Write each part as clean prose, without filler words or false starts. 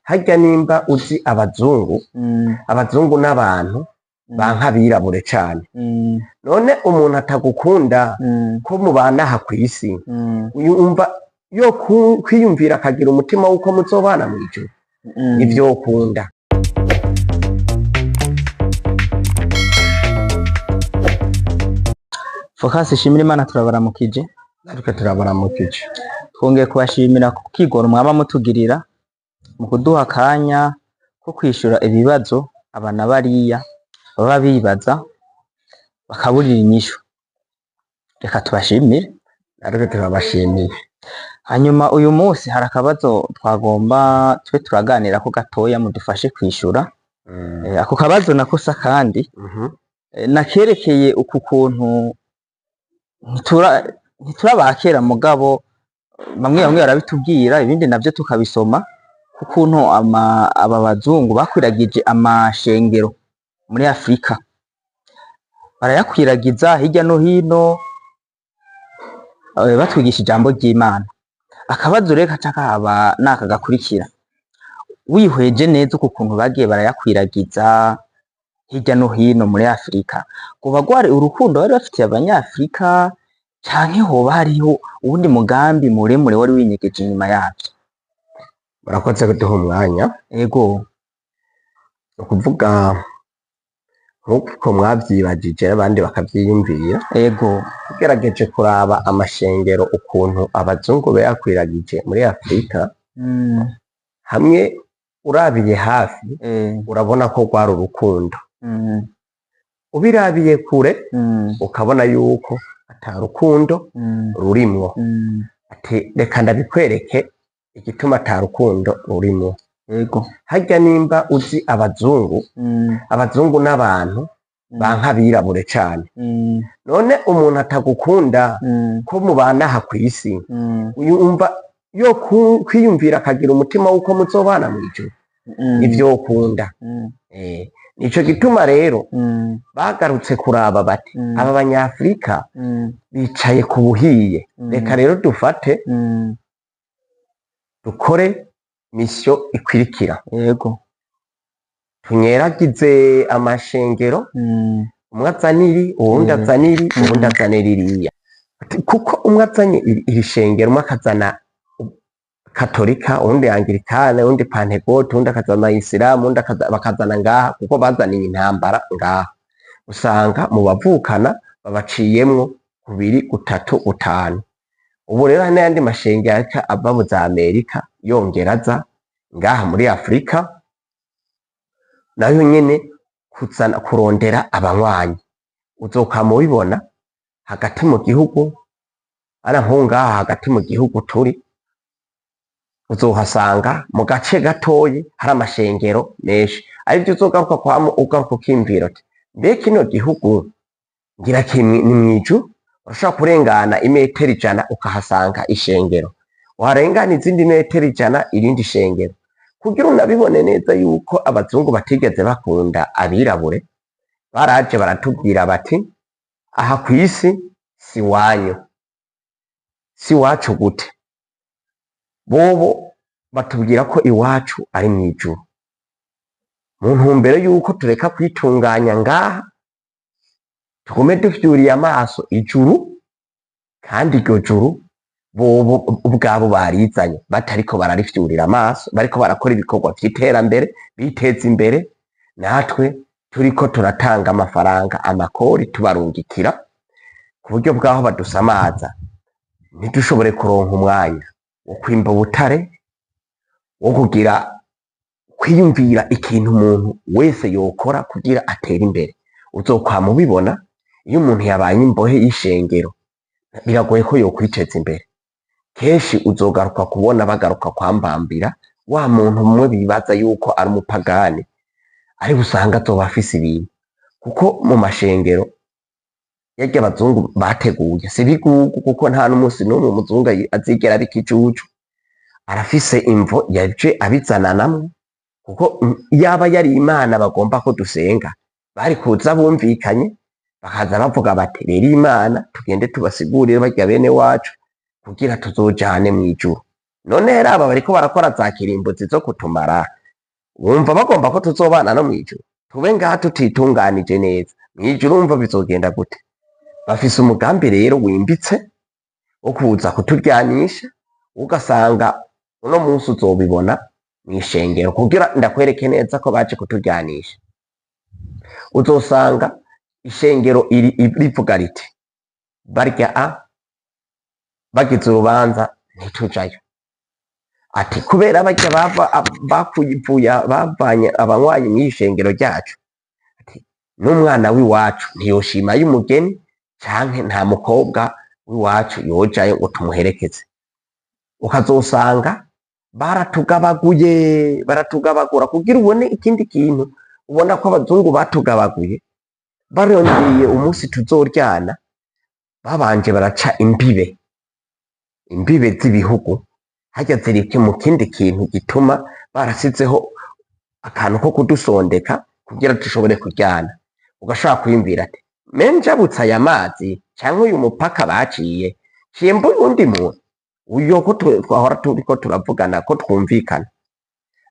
Harya nimba uzi abazungu, abazungu n'abantu banka abirabure cane. None umuntu atagukunda ko mubana aha kw'isi, yumva yo kwiyumvira akagira umutima w'uko muzobana mw'ijuru? Ntivyokunda. Focus ishimira Imana, turabaramukije. Natwe turabaramukije. Twongeye kubashimira ku kigoro mwaba mutugirira mu kuduha akanya ko kwishura ibibazo aba na bariya baba bibaza bakaburira inyishu. Reka tubashimire. Natwe turabashimiye. Hanyuma uyu munsi hari akabazo twagomba tube turaganirako gatoya, mudufashe kwishura. Ako kabazo nako sa kandi nakerekeye uku kuntu ntiturabakera, mugabo bamwe bamwe barabitubwira, ibindi navyo tukabisoma, ukuntu aba bazungu bakwiragije amashengero muri Afrika, barayakwiragiza hirya no hino, batwigisha ijambo ry'Imana. Akabazo rero kaca kahaba naka gakurikira: wihweje neza uku kuntu bagiye barayakwiragiza hirya no hino muri Afrika, ngo bagware urukundo bari bafitiye abanyafrika, canke hoba hariho uwundi mugambi muremure wari winyegeje inyuma yavyo? Murakoze kuduha umwanya. Ego. Ni ukuvuga nk'uko mwavyibajije abandi bakavyiyumvira, tugerageje kuraba amashengero ukuntu abazungu bayakwiragije muri Afrika, hamwe urabiye hafi urabona ko rwari urukundo, ubirabiye kure ukabona yuko ata rukundo rurimwo. Ati reka ndabikwereke igituma ata rukundo rurimwo. Harya nimba uzi abazungu, abazungu n'abantu banka abirabure cane. None umuntu atagukunda ko mubana aha kw'isi, yumva yo kwiyumvira akagira umutima w'uko muzobana mw'ijuru? Ntivyokunda. Nico gituma rero bagarutse kuraba bati aba banyafrika bicaye ku buhiye, reka rero dufate dukore misiyo ikwirikira, tunyeragize amashengero, umwe azana iri, uwundi azana iri, uwundi azana ririya. Kuko umwe azanye iri shengero, umwe akazana katolika, uwundi anglikane, uwundi pantegote, uwundi akazana isilamu, uwundi bakazana ngaha, kuko bazaniye intambara ngaha, usanga mu bavukana babaciyemwo kubiri, gutatu, gutanu. Ubu rero hari n'ayandi mashengero ariko ava mu za Amerika yongera aza ngaha muri Afrika, nayo nyene kuzana kurondera abanywanyi. Uzokwama ubibona hagati mu gihugu, ara nko ngaha hagati mu gihugu turi, uzohasanga mu gace gatoyi hari amashengero menshi, arivyo uzogaruka kwama ugaruka ukiyumvira uti mbe kino gihugu ngira kiri ni mw'ijuru? Urashobora kurengana imetero 100 ukahasanga ishengero, warengana izindi metero 100 irindi shengero. Kugira unabibone neza yuko abazungu batigeze bakunda abirabure, baraje baratubwira bati aha kw'isi si wanyu. Si wacu gute? Bobo batubwira ko iwacu ari mw'ijuru, mu ntumbero yuko tureka kwitunganya ngaha, tugume dufyuriye amaso ijuru, kandi iryo juru bobo ubwabo barizanye batariko bararifyurira amaso, bariko barakora ibikorwa vy'iterambere biteza imbere, natwe turiko turatanga amafaranga, amakori, tubarungikira ku buryo bw'aho badusamaza ntidushobore kuronka umwanya wo kwimba ubutare, wo kugira kwiyumvira ikintu umuntu wese yokora kugira atere imbere. Uzokwama ubibona iyo umuntu yabaye imbohe y'ishengero, biragoye ko yokwiteza imbere. Kenshi uzogaruka kubona bagaruka kwambambira wa muntu umwe bibaza yuko ari umupagani, ariko usanga azoba afise ibintu, kuko mu mashengero yarya abazungu bateguye si bigugu, kuko nta n'umunsi n'umwe umuzungu azigera aba ikijuju. Arafise imvo yaje abizananamwo, kuko yaba yari Imana bagomba ko dusenga, bari kuza bumvikanye, bakaza bavuga bati rero Imana tugende tubasigurire barya bene wacu kugira tuzojane mw'ijuru. None rero aba bariko barakora za kirimbuzi zo kutumara, wumva bagomba ko tuzobana no mw'ijuru? Tube ngaha tutitunganije neza, mw'ijuru wumva bizogenda gute? Bafise umugambi rero wimbitse wo kuza kuturyanisha, ugasanga uno munsi uzobibona mw'ishengero. Kugira ndakwereke neza ko baje kuturyanisha, uzosanga ishengero iri rivuga riti barya a bagize urubanza ntitujayo, ati kubera barya bava bakuvuya bavanye abanywanyi mw'ishengero ryacu, ati n'umwana w'iwacu ntiyoshima y'umugeni, canke nta mukobwa w'iwacu yojayo ngo tumuherekeze. Ukazosanga baratugabaguye, baratugabagura. Kugira ubone ikindi kintu ubona ko abazungu batugabaguye, barondeye umunsi tuzoryana, babanje baraca imbibe, imbibe z'ibihugu harya ziri mu kindi kintu gituma barasizeho akantu ko kudusondeka kugira dushobore kuryana. Ugashobora kwiyumvira ati me njabutse aya mazi canke uyu mupaka baciye, ciye mbona uwundi muntu uyo ko twahora turiko turavugana ko twumvikana.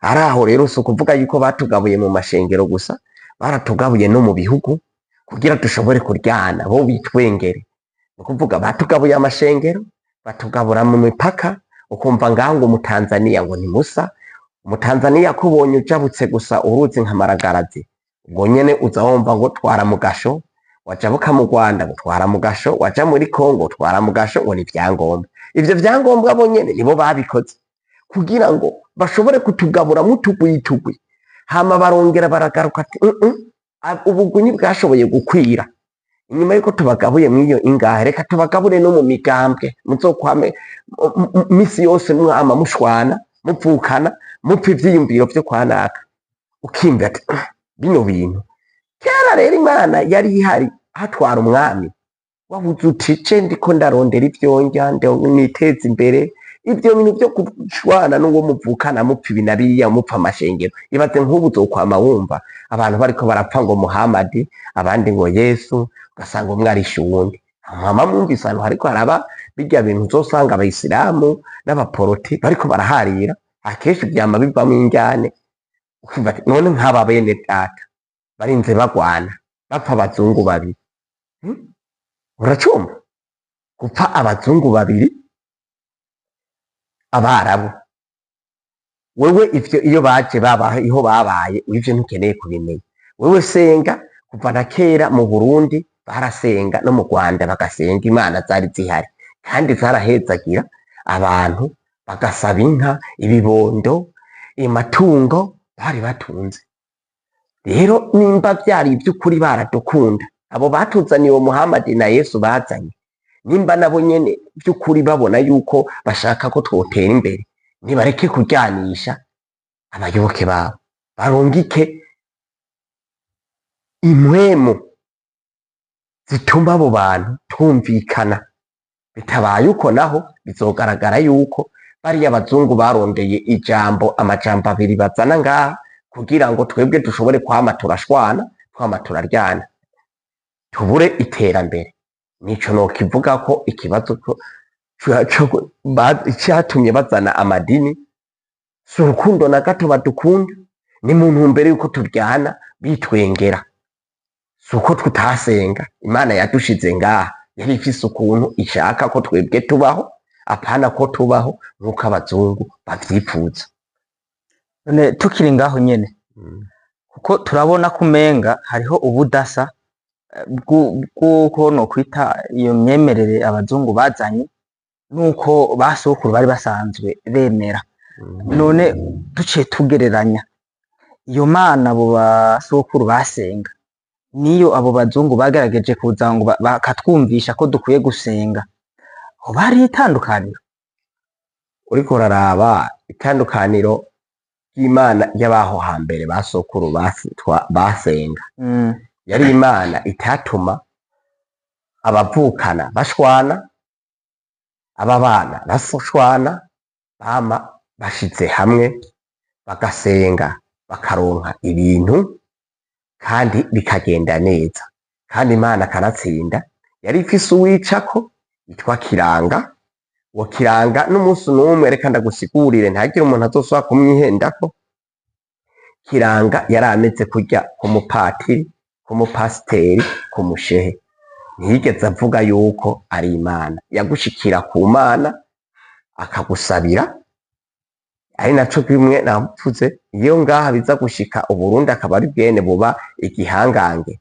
Ari aho rero si ukuvuga yuko batugabuye mu mashengero gusa, baratugabuye no mu bihugu kugira dushobore kuryana bo bitwengere. Ni ukuvuga batugabuye amashengero, batugabura mu mipaka. Ukumva ngaho ngo umutanzaniya ngo ni musa, umutanzaniya akubonye ujabutse gusa uruzi nka Maragarazi, ubwo nyene uza wumva ngo twara mu gasho, wajabuka mu Rwanda ngo twara mu gasho, waja muri Kongo twara mu gasho, ngo ni ivyangombwa. Ivyo vyangombwa bo nyene nibo babikoze kugira ngo bashobore kutugaburamwo utugwi. Hama barongera baragaruka ati ubugwi ntibwashoboye gukwira inyuma yuko tubagabuye mw'iyo ingahe, reka tubagabure no mu migambwe, muzokwame misi yose mwama mushwana, muvukana, mupfa ivyiyumviro vyo kwanaka. Ukiyumvira ati bino bintu kera rero Imana yari ihari hatwara umwami, wabuze uti ce ndiko ndarondera ivyo ndya niteze imbere, ivyo bintu vyo gushwana n'uwo muvukana mupfa ibi na biriya, mupfa amashengero. Ibaze nk'ubu uzokwama wumva abantu bariko barapfa ngo Muhamadi, abandi ngo Yesu, ugasanga umwe arishe uwundi. Mwama mwumvise ahantu hariko haraba birya bintu, uzosanga abayisilamu n'abaporoti bariko baraharira, akenshi vyama bivamwo indyane. Ukumva ati none nk'aba bene data barinze bagwana bapfa abazungu babiri, Uracumva gupfa abazungu babiri abarabu, wewe ivyo iyo baje babaho iho babaye, ivyo ntukeneye kubimenya. Wewe senga. Kuva na kera mu Burundi barasenga, no mu Rwanda bagasenga, Imana zari zihari kandi zarahezagira abantu, bagasaba inka, ibibondo, amatungo bari batunze. Rero nimba vyari ivy'ukuri baradukunda, abo batuzaniye uwo Muhamadi na Yesu bazanye, nimba nabo nyene vy'ukuri babona yuko bashaka ko twotera imbere, nibareke kuryanisha abayoboke babo, barungike impwemu zituma abo bantu twumvikana. Bitabaye uko naho bizogaragara yuko bariya bazungu barondeye ijambo, amajambo abiri bazana ngaha kugira ngo twebwe dushobore kwama turashwana, twama turaryana, tubure iterambere. Nico nokivuga ko ikibazo icatumye bazana amadini si urukundo na gato badukunda, ni mu ntumbero yuko turyana bitwengera. Si uko tutasenga, Imana yadushize ngaha yari ifise ukuntu ishaka ko twebwe tubaho, apana ko tubaho nk'uko abazungu bavyifuza. None tukiri ngaho nyene, kuko turabona ko umenga hariho ubudasa bw'uko nokwita iyo myemerere abazungu bazanye nuko basokuru bari basanzwe bemera. None duciye tugereranya iyo mana abo basokuru basenga niyo abo bazungu bagerageje kuza ngo bakatwumvisha ko dukwiye gusenga, hoba hariho itandukaniro? Uriko uraraba itandukaniro ry'Imana y'abaho hambere basokuru basenga, yari Imana itatuma abavukana bashwana, ababana bashwana, bama bashize hamwe bagasenga, bakaronka ibintu kandi bikagenda neza. Kandi Imana kanatsinda yari ifise uwicako yitwa Kiranga. Uwo Kiranga n'umunsi n'umwe, reka ndagusigurire, ntihagire umuntu azosubira kumwihendako. Kiranga yari ameze kurya k'umupatiri, k'umupasiteri, k'umushehe. Ntiyigeze avuga yuko ari Imana. Yagushikira ku Mana akagusabira, ari naco kimwe navuze, iyo ngaha biza gushika Uburundi akaba ari bwene buba igihangange,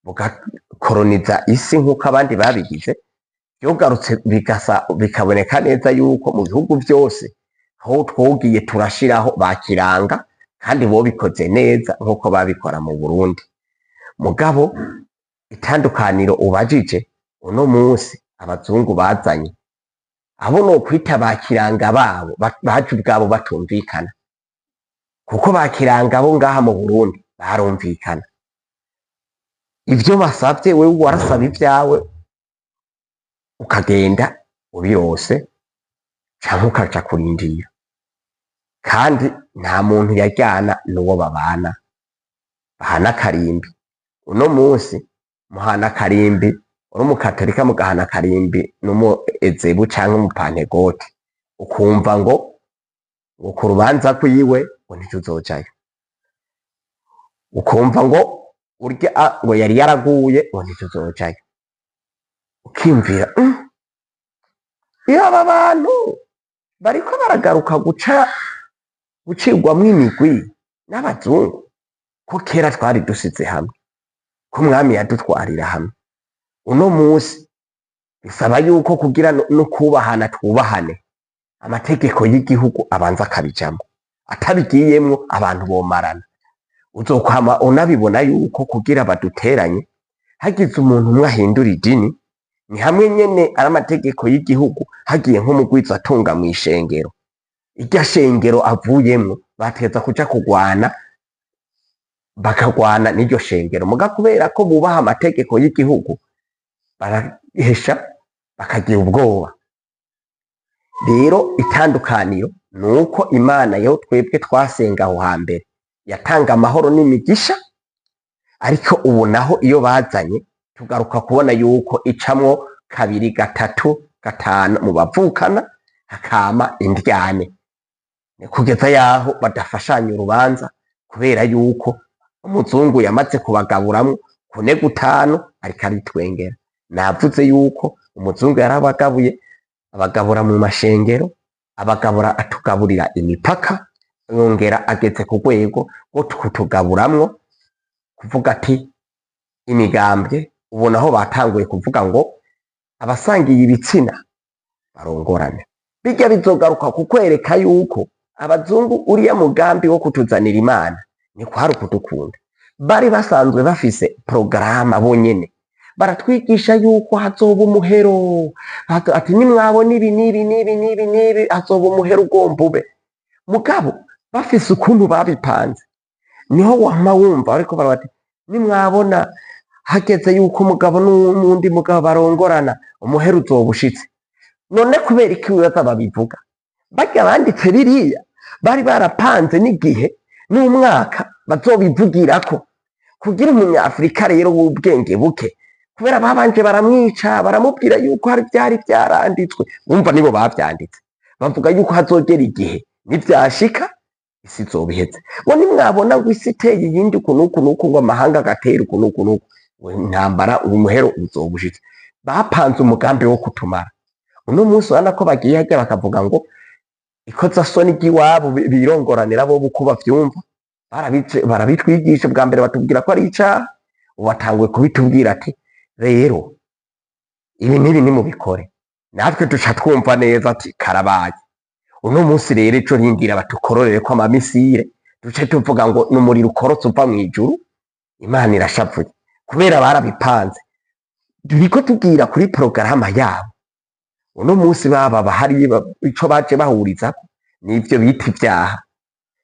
bugakoroniza isi nk'uko abandi babigize, vyogarutse bigasa bikaboneka neza yuko mu bihugu vyose aho twogiye turashiraho bakiranga, kandi bobikoze neza nk'uko babikora mu Burundi. Mugabo itandukaniro ubajije, uno munsi abazungu bazanye abo nokwita bakiranga babo, baje ubwabo batumvikana, kuko bakiranga bo ngaha mu Burundi barumvikana. Ivyo basavye, wewe warasaba ivyawe ukagenda ubirose, canke ukaja kurindira, kandi nta muntu yajyana n'uwo babana bahana akarimbi. Uno munsi muhana akarimbi, uri umukatolika mugahana akarimbi n'umuezebu canke umupantegote, ukumva ngo ku rubanza rwiwe ngo ntituzojayo, ukumva ngo urya ngo yari yaraguye ngo ntituzojayo, ukiyumvira iyo aba bantu bariko baragaruka gucirwamwo imigwi n'abazungu, ko kera twari dusize hamwe, ko umwami yadutwarira hamwe. Uno munsi bisaba yuko kugira no kubahana twubahane, amategeko y'igihugu abanza akabijamwo, atabigiyemwo abantu bomarana. Uzokwama unabibona yuko kugira baduteranye, hagize umuntu umwe ahindura idini, ni hamwe nyene ari amategeko y'igihugu, hagiye nk'umugwizatunga mw'ishengero, irya shengero avuyemwo bateza kuja kugwana, bakagwana n'iryo shengero. Muga kubera ko bubaha amategeko y'igihugu, barahesha bakagira ubwoba. Rero itandukaniro nuko Imana yo twebwe twasenga aho hambere yatanga amahoro n'imigisha, ariko ubu naho iyo bazanye tugaruka kubona yuko icamwo kabiri gatatu gatanu mu bavukana, hakama indyane kugeza yaho badafashanya urubanza, kubera yuko umuzungu yamaze kubagaburamwo kune gutanu, ariko aritwengera. Navuze yuko umuzungu yarabagabuye, abagabura mu mashengero, abagabura atugaburira imipaka, yongera ageze ku rwego rwo kutugaburamwo kuvuga ati imigambwe. Ubu naho batanguye kuvuga ngo abasangiye ibitsina barongorane. Bijya bizogaruka kukwereka yuko abazungu uriya mugambi wo kutuzanira Imana ni kwari ukudukunda. Bari basanzwe bafise porogaramu bonyene, baratwigisha yuko hazoba umuhero, ati nimwabona ibi n'ibi n'ibi n'ibi n'ibi hazoba umuhero ugomba ube. Mugabo bafise ukuntu babipanze, niho wama wumva ariko bati nimwabona hageze yuko umugabo n'uwundi mugabo barongorana, umuhero uzoba ushitse. None kubera iki wibaza babivuga? Barya banditse biriya bari barapanze n'igihe n'umwaka bazobivugirako, kugira umunyafurika rero w'ubwenge buke, kubera babanje baramwica, baramubwira yuko hari byari byaranditswe. Wumva nibo bavyanditse, bavuga yuko hazogera igihe nivyashika isi izoba iheze, ngo nimwabona ngo isi iteye iyindi uku n'uku n'uku, ngo amahanga agatera uku n'uku n'uku, intambara, umuhero uzoba ushitse. Bapanze umugambi wo kutumara. Uno munsi urabona ko bagiye harya bakavuga ngo ikozasoni ry'iwabo, birongoranira bo uko bavyumva. Barabitwigisha bwa mbere, batubwira ko ari icaha, ubu batanguye kubitubwira ati rero ibi n'ibi nimubikore, natwe duca twumva neza ati karabaye. Uno munsi rero ejo rindira batukororere ko amamisire, duce tuvuga ngo n'umuriro ukorotse uva mw'ijuru, Imana irashavuye, kubera barabipanze. Turiko tubwira kuri porogaramu yabo. Uno munsi baba bahari, ico baje bahurizako nivyo bita ivyaha.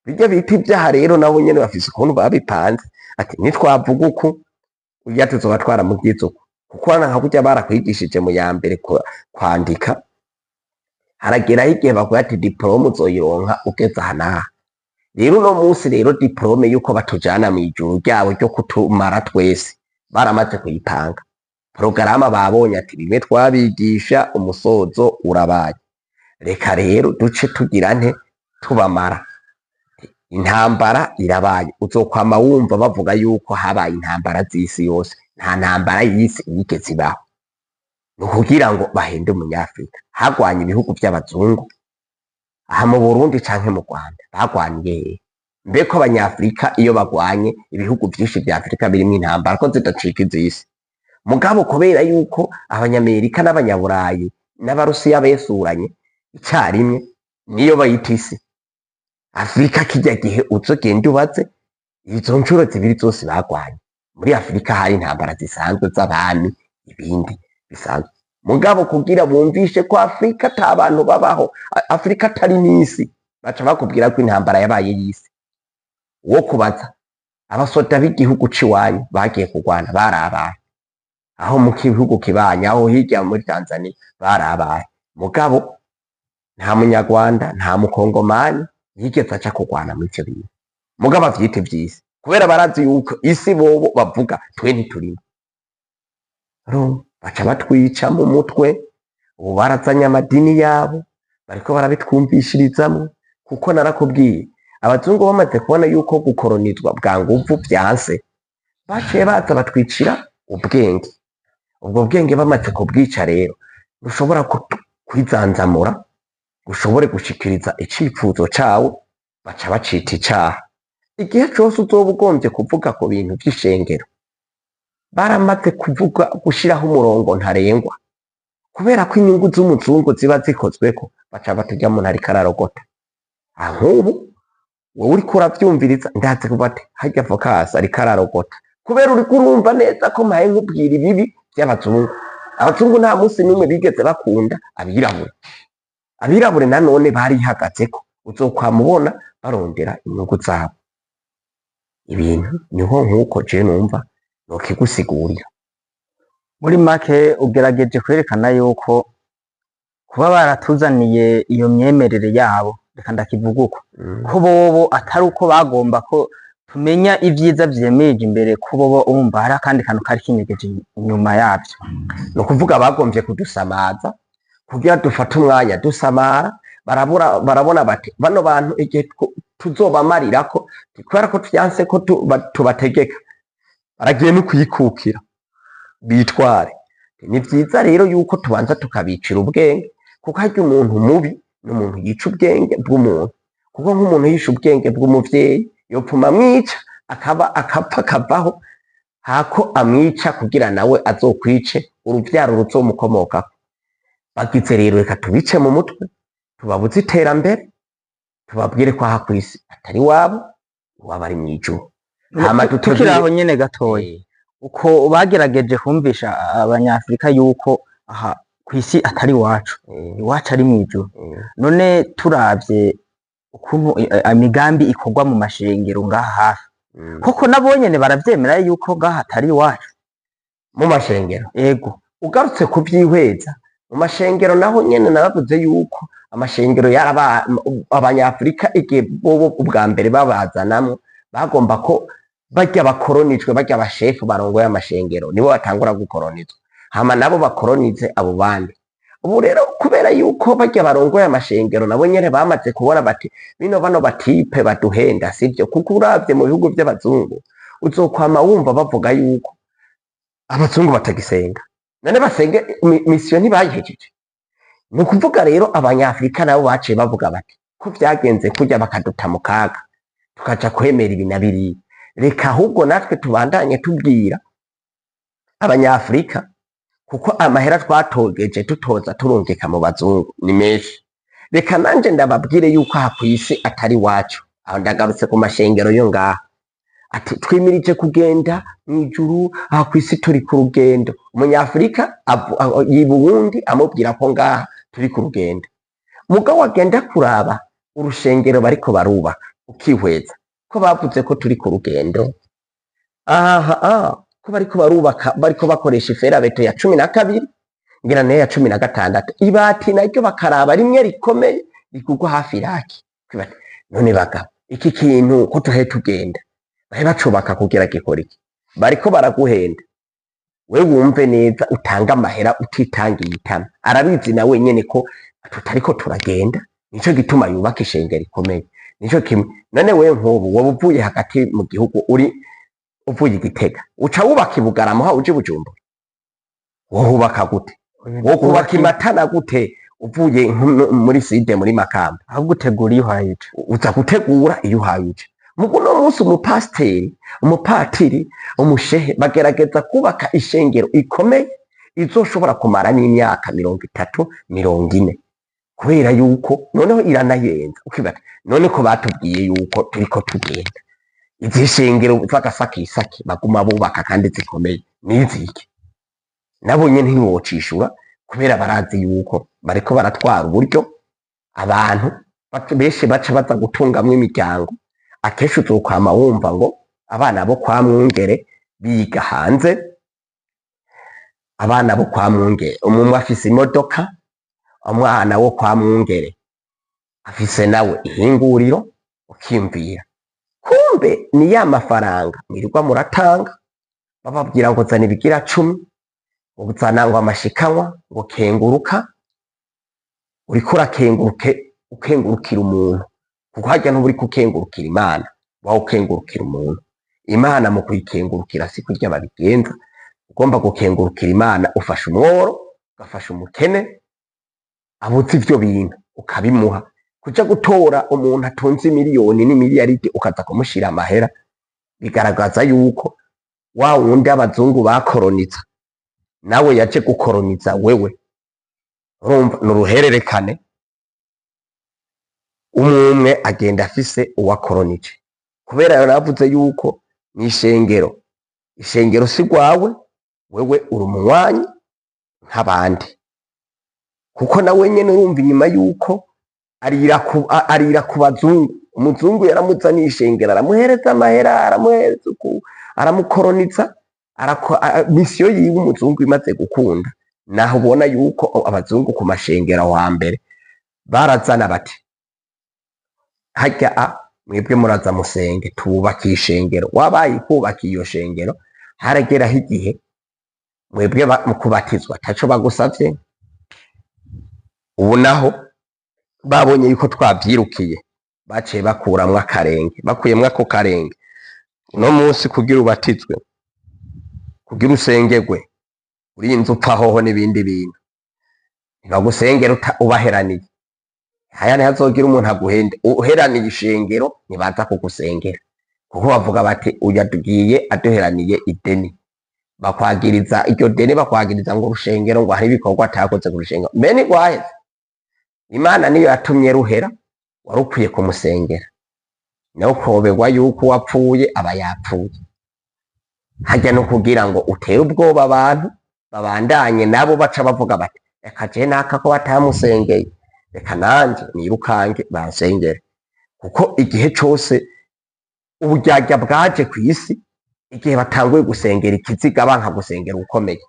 Bijya bita ivyaha rero nabo nyene bafise ukuntu babipanze, ati nitwavuga uku urya tuzoba twaramugize uku, kuko nka kurya barakwigishije mu ya mbere kwandika, harageraho igihe bavuga ati diplome uzoyironka ugeze aha n'aha. Rero uno munsi rero diplome yuko batujana mw'ijuru ryabo ryo kutumara twese baramaze kuyipanga. Porogaramu babonye ati bimwe twabigisha umusozo urabaye. Reka rero duce tugira nte tubamara. Intambara irabaye, uzokwama wumva bavuga yuko habaye intambara z'isi yose. Nta ntambara y'isi yigeze ibaho. Ni ukugira ngo bahende umunyafrika. Hagwanye ibihugu vy'abazungu aha mu Burundi canke mu Rwanda, bagwaniye hehe? Mbeko abanyafrika iyo bagwanye, ibihugu vyinshi vya Afrika birimwo intambara ko zidacika iz'isi. Mugabo kubera yuko abanyamerika n'abanyaburayi n'abarusiya besuranye icarimwe, niyo bayita isi. Afrika kirya gihe uzogenda ubaze izo ncuro zibiri zose bagwanye muri Afrika, hari intambara zisanzwe z'abami, ibindi bisanzwe. Mugabo kugira bumvishe ko Afrika ata bantu babaho, Afrika atari n'isi, baca bakubwira ko intambara yabaye y'isi. Wo kubaza abasoda b'igihugu c'iwanyu bagiye kurwana barabaye aho mu gihugu kibanye, aho hirya muri Tanzania barabaye. Mugabo nta munyarwanda, nta mukongomani yigeze aca kurwana muri ivyo bintu, mugabo avyite vy'isi kubera barazi yuko isi bobo bavuga twe ntiturimo. Urumva, baca batwica mu mutwe. Ubu barazanye amadini yabo, bariko barabitwumvishirizamwo. Kuko narakubwiye, abazungu bamaze kubona yuko gukoronizwa bwa nguvu vyanse, baciye baza batwicira ubwenge. Ubwo bwenge bamaze kubwica rero, ntushobora kwizanzamura ushobore gushikiriza icifuzo cawe, baca bacita icaha. Igihe cose uzoba ugombye kuvuga ku bintu vy'ishengero, baramaze kuvuga gushiraho umurongo ntarengwa. Kubera ko inyungu z'umuzungu ziba zikozweko, baca baturya muntu ariko ararogota. Ah, nk'ubu wowe uriko uravyumviriza, ndazi kuva ati harya Focus ariko ararogota, kubera uriko urumva neza ko mpaye nkubwira ibibi vy'abazungu. Abazungu nta munsi n'umwe bigeze bakunda abirabure. Abirabure nanone barihagazeko, uzokwama ubona barondera inyungu zabo. Ibintu niho nk'uko je numva nokigusigurira. Muri make ugerageje kwerekana yuko kuba baratuzaniye iyo myemerere yabo, reka ndakivuga uko, ko bobo atari uko bagomba ko tumenya ivyiza vyemeje imbere, ko bobo urumva hari akandi kantu kari kinyegeje inyuma yavyo. Ni ukuvuga bagombye kudusamaza kugira dufate umwanya dusamara. Barabura, barabona bati bano bantu igihe tuzobamarirako, kubera ko tuvyanse ko tubategeka, baragiye no kuyikukira bitware. Ni vyiza rero yuko tubanza tukabicira ubwenge, kuko harya umuntu mubi ni umuntu yica ubwenge bw'umuntu. Kuko nk'umuntu yishe ubwenge bw'umuvyeyi, yopfuma amwica akaba akapfa akavaho, hako amwica kugira nawe azokwice uruvyaro ruzomukomokako. Bagize rero reka tubice mu mutwe, tubabuze iterambere, tubabwire ko aha kw'isi atari wabo, iwabo ari mw'ijuru. Hama Tukiri aho nyene gatoya, uko bagerageje kumvisha abanyafrika yuko aha kw'isi atari iwacu, iwacu ari mw'ijuru, none turavye ukuntu imigambi ikorwa mu mashengero ngaha hafi, koko nabo nyene baravyemera yuko ngaha atari iwacu? Mu mashengero? Ego. Ugarutse kuvyihweza mu mashengero naho nyene, naravuze yuko amashengero yaraba abanyafrika igihe bobo ubwa mbere babazanamwo, bagomba ko barya bakoronijwe, barya bashefu barongoye amashengero nibo batangura gukoronizwa, hama nabo bakoronize abo bandi. Ubu rero kubera yuko barya barongoye amashengero nabo nyene bamaze kubona bati bino bano batipe baduhenda sivyo. Kuko uravye mu bihugu vy'abazungu, uzokwama wumva bavuga yuko abazungu batagisenga. None basenge misiyo ntibayihejeje? Ni ukuvuga rero abanyafrika nabo baciye bavuga bati ko vyagenze kurya bakaduta mu kaga tukaja kwemera ibi na biriya, reka ahubwo natwe tubandanye tubwira abanyafrika, kuko amahera twatogeje tutoza turungika mu bazungu ni menshi. Reka nanje ndababwire yuko aha kw'isi atari wacu. Aho ndagarutse ku mashengero yo ngaha, ati twimirije kugenda mw'ijuru, aha kw'isi turi ku rugendo. Umunyafrika yiba uwundi amubwira ko ngaha turi ku rugendo. Mugabo wagenda kuraba urushengero bariko barubaka, ukihweza ko bavuze ko turi ku rugendo, aha ko bariko barubaka, bariko bakoresha i fer à béton ya 12, ngira nayo ya 16, ibati naryo bakaraba rimwe rikomeye rigurwa hafi iraki. Kwibata, none bagabo iki kintu ko tuhe tugenda bahe bacubaka kugira gikora iki? Bariko baraguhenda. We wumve neza, utanga amahera utitangiye itama. Arabizi na wenyene ko Tutariko turagenda. Nico gituma yubaka ishengero ikomeye. Nico kimwe none we nk'ubu woba uvuye hagati mu gihugu, uri uvuye i Gitega, uca wubaka i Bugarama, aho uje i Bujumbura wohubaka gute? Wokubaka i Matana gute uvuye nko muri side, muri Makamba? Ahubwo utegura iyo uhaye uca. Uza gutegura iyo uhaye uca. Mugu uno munsi umupasiteri, umupatiri, umushehe bagerageza kubaka ishengero ikomeye izoshobora kumara n'imyaka 30, 40, kubera yuko noneho iranayenza. Ukibaza none ko batubwiye yuko turiko tugenda, izi shengero z'agasakisaki baguma bubaka kandi zikomeye niziki? Nabo nyene ntiwocishura, kubera barazi yuko bariko baratwara uburyo abantu benshi baca baza gutungamwo imiryango. Akenshi uzokwama wumva ngo abana bo kwa mwungere biga hanze, abana bo kwa mwungere umwe afise imodoka, umwana wo kwa mwungere afise nawe ihinguriro. Ukiyumvira kumbe ni ya mafaranga mwirirwa muratanga, bababwira ngo zana ibigira cumi, ngo zana ngo amashikanwa, ngo kenguruka. Uriko urakenguruke, ukengurukira umuntu, kuko harya ntuba uriko ukengurukira Imana, uba ukengurukira umuntu. Imana mu kuyikengurukira si kurya babigenza. Ugomba gukengurukira Imana, ufasha umworo, ugafasha umukene abuze ivyo bintu, ukabimuha. Kuja gutora umuntu atunze miliyoni n'imiliyaridi ukaza kumushira amahera, bigaragaza yuko wa wundi abazungu bakoroniza nawe yaje gukoroniza wewe. Urumva ni uruhererekane, umwe umwe agenda afise uwakoronije. Kubera yaravuze yuko mw'ishengero, ishengero si rwawe, wewe uri umunywanyi nk'abandi, kuko nawe nyene urumva inyuma yuko arira ku bazungu. Umuzungu yaramuzaniye ishengero, aramuhereza amahera, aramuhereza uku, aramukoroniza, mission yiwe umuzungu imaze gukunda, naho ubona yuko abazungu ku mashengero wa mbere barazana bati: "Harya a mwebwe muraza musenge, tububaka ishengero." Wabaye kubaka iyo shengero, harageraho igihe mwebwe mu kubatizwa ataco bagusavye. Ubu naho babonye yuko twavyirukiye, baciye bakuramwo akarenge. Bakuyemwo ako karenge, uno munsi kugira ubatizwe, kugira usengerwe, urinze upfa hoho n'ibindi bintu, ntibagusengera ubaheraniye. Haya, ntihazogira umuntu aguhende uheraniye ishengero, ntibaza kugusengera, kuko bavuga bati: "Uyu adugiye aduheraniye ideni." Bakwagiriza iryo deni, bakwagiriza ngo urushengero, ngo hari ibikorwa atakoze ku rushengero. Mbe ntirwaheze? Imana niyo yatumye ruhera, wari ukwiye kumusengera. Nawe ukoberwa yuko uwapfuye aba yapfuye. Harya no kugira ngo utere ubwoba abantu babandanye nabo baca bavuga bati: "Reka je naka ko batamusengeye, reka nanje nirukange bansengere." Kuko igihe cose uburyarya bwaje kw'isi, igihe batanguye gusengera ikiziga, banka gusengera ukomeye.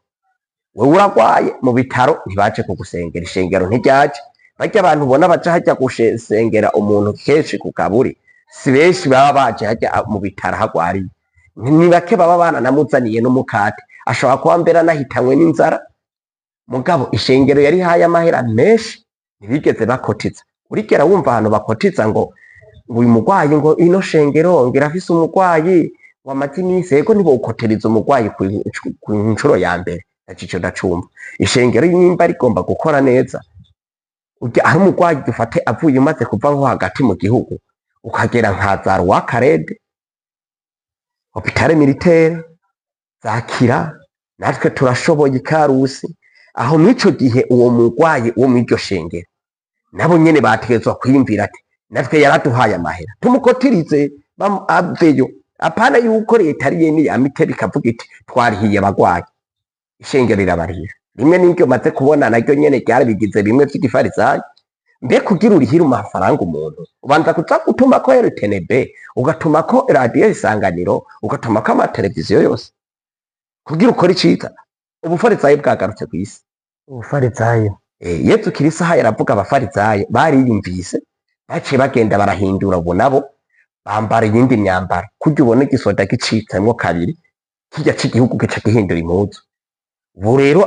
Wewe uragwaye mu bitaro, ntibaje kugusengera, ishengero ntiryaje. Barya abantu ubona baja hajya gusengera umuntu kenshi ku kaburi, si benshi baba baje hajya mu bitaro hagwariye. Ni bake baba bananamuzaniye n'umukate, ashobora kuba mbere anahitanywe n'inzara. Mugabo ishengero yari haye amahera menshi, ntibigeze bakotiza. Urigera wumva ahantu bakotiza ngo uyu mugwayi, ngo ino shengero ngo irafise umugwayi wamaze iminsi? Yego, ntibawukotereza umugwayi ku nshuro ya mbere, nacico ndacumva. Ishengero nimba rigomba gukora neza, urya aho umugwayi dufate avuye, umaze kuva nko hagati mu gihugu ukagera nka za Rwakarede, hôpital militaire, za Kira, natwe turashoboye ikarusi aho. Mw'ico gihe uwo mugwayi wo mw'iryo shengero nabo nyene bategerezwa kwiyumvira ati: "Natwe yaraduhaye amahera, tumukotirize aveyo." Apana yuko leta ari yene yamitera ikavuga iti: "Twarihiye abagwayi." Ishengero rirabarihira rimwe n'iryo maze kubona naryo nyene ryarabigize bimwe vy'igifarisayo. Mbe kugira urihire amafaranga umuntu, ubanza kuza gutumako RTNB, ugatumako Radiyo Isanganiro, ugatumako amateleviziyo yose kugira ukore iciza? Ubufarisayo bwagarutse kw'isi. Ubufarisayo. Yezu Kristo aha yaravuga abafarisayo bariyumvise, baciye bagenda barahindura. Ubu nabo bambara iyindi myambaro. Kurya ubona igisoda gicitsemwo kabiri, kirya c'igihugu gica gihindura impuzu. Ubu rero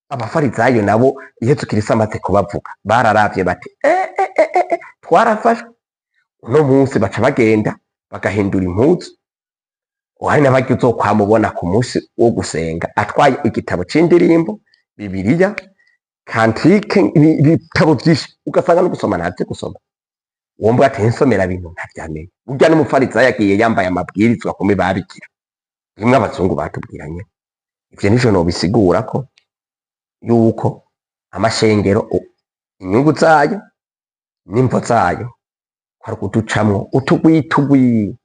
Abafarizayo nabo Yezu Kristo amaze kubavuga bararavye bati twarafashwe. Uno munsi baca bagenda bagahindura impuzu. Hari n'abarya uzokwamubona ku munsi wo gusenga atwaye igitabo c'indirimbo, Bibiliya, kantike, ibitabo vyinshi, ugasanga no gusoma ntazi gusoma. Uwo mbwa ati nsomera bintu ntavyamenya. Burya n'umufarizayo agiye yambaye amabwirizwa kumwe babigira bimwe abazungu batubwiranye. Ivyo nico nobisigura ko yuko amashengero inyungu zayo n'imvo zayo kwari kuducamwo utugwi.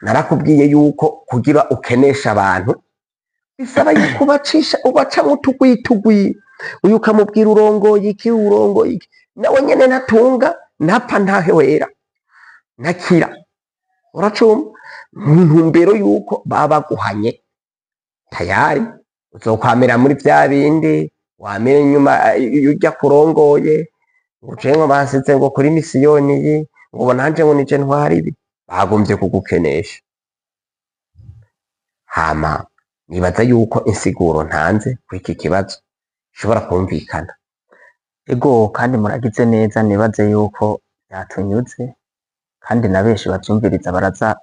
Narakubwiye yuko kugira ukenesha abantu bisaba yuko ubacisha ubacamwo utugwi. Uyu ukamubwira urongoye iki, urongoye iki, nawe nyene ntatunga, ntapfa, ntahwera, ntakira. Uracumva mu ntumbero yuko baba baguhanye tayari uzokwamira muri vya bindi wamira inyuma iyo urya kurongoye ngo ngo basize ngo kuri misiyoni iyi, ngo nanje ngo nije ntwara ibi, bagomvye kugukenesha. Hama nibaza yuko insiguro ntanze kuri iki kibazo ishobora kumvikana. Ego, kandi muragize neza, nibaze yuko byatunyuze kandi na benshi bavyumviriza baraza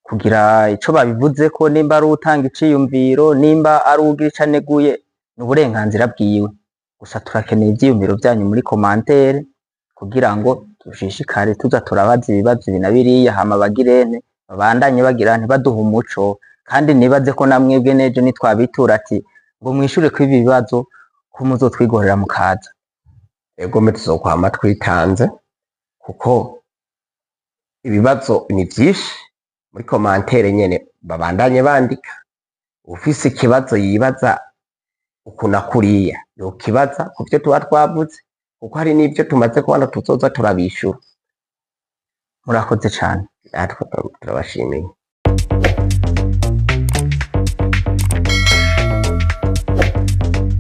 kugira ico babivuzeko, nimba ari utanga iciyumviro, nimba ari uwugira ico aneguye, ni uburenganzira bwiwe. Gusa turakeneye ivyiyumviro vyanyu muri commentaire kugira ngo dushishikare tuza turabaza ibibazo ibi na biriya, hama bagirene babandanye bagira ntibaduhe umuco. Kandi nibaze ko namwebwe nejo nitwabitura ati ngo mwishure kw'ibi bibazo ko muzotwigorera mukaza. Ego, mbe tuzokwama twitanze kuko ibibazo ni vyinshi. Muri commentaire nyene babandanye bandika. Ufise ikibazo yibaza uku na kuriya yokibaza ku vyo tuba twavuze, kuko hari n'ivyo tumaze kubona tuzoza turabishura. Murakoze cane. Natwe turabashimiye.